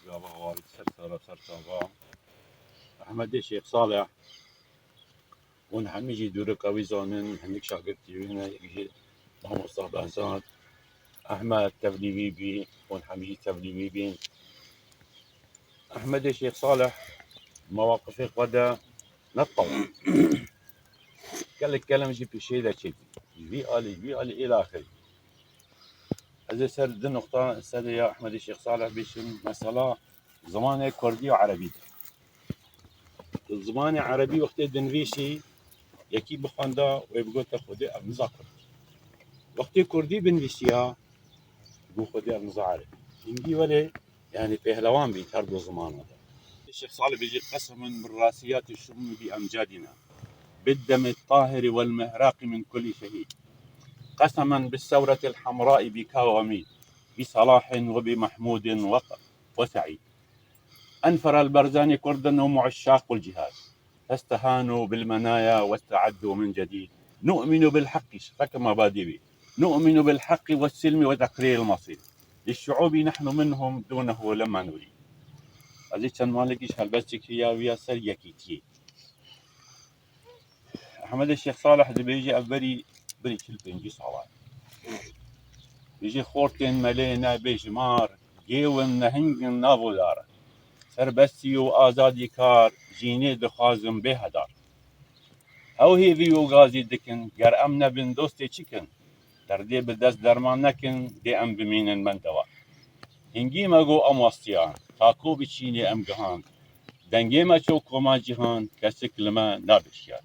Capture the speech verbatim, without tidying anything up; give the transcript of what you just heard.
Gava warî ser sera ser çava. Ehmedê Şêx Salih. Hûn hemî jî dûrika wî zanin, hindik şagirtî wî ne, yek jî mamosta Behzad. Ehmed tevlî wî bî, hûn hemî jî tevlî wî bîn. Ehmedê Şêx Salih mewaqifê xwe de ne tewr. Gelek kelem jî pêşê de çêdî. Ji vî alî, ji vî alî îlaxirî. Ez ê ser du nuqta serê ya Ehmedê Şêx Salih bêjim. Mesela zimanê kurdî û erebî de. Zimanê erebî wextê dinivîsî, yekî bixwenda wê bigote Xwedê ev niza kurd. Wextê kurdî binivîsiya, bû Xwedê ev niza erebî. Hingî welê, yani pehlewan bî her du zimana de. Şêx Salih bêjî, قسما من راسيات الشموم بأمجادنا بالدم الطاهر والمهراق من كل شهيد. قسما بالثورة الحمراء بكاومي بصلاح وبمحمود وق-، وسعيد. أنفر البرزاني كردا هم عشاق الجهاد، فاستهانوا بالمنايا واستعدوا من جديد. نؤمن بالحق، فكما بادبي. نؤمن بالحق والسلم وتقرير المصير. للشعوب نحن منهم دونه لما نريد. Ez ê çend malekî ji helbestê kiriya wî ya ser yekîtiyê. Ehmedê Şêx Salih dibêje ev berî, berî çil pêncî salan. Dibêje xortên melê ne bêjimar, gêwin nehing in nav û dar. Serbestî û azadîkar, jînê dixwazin bê hedar. Ew hêvî û gazî dikin, ger em nebin dostê çi kin? Derdê bi dest derman nekin, dê em bimînin mendewar. Hingî me got em wastiyan, ta ko bi çînê em gihand. Dengê me ço koma cîhan, kesik li me nabe şiyar.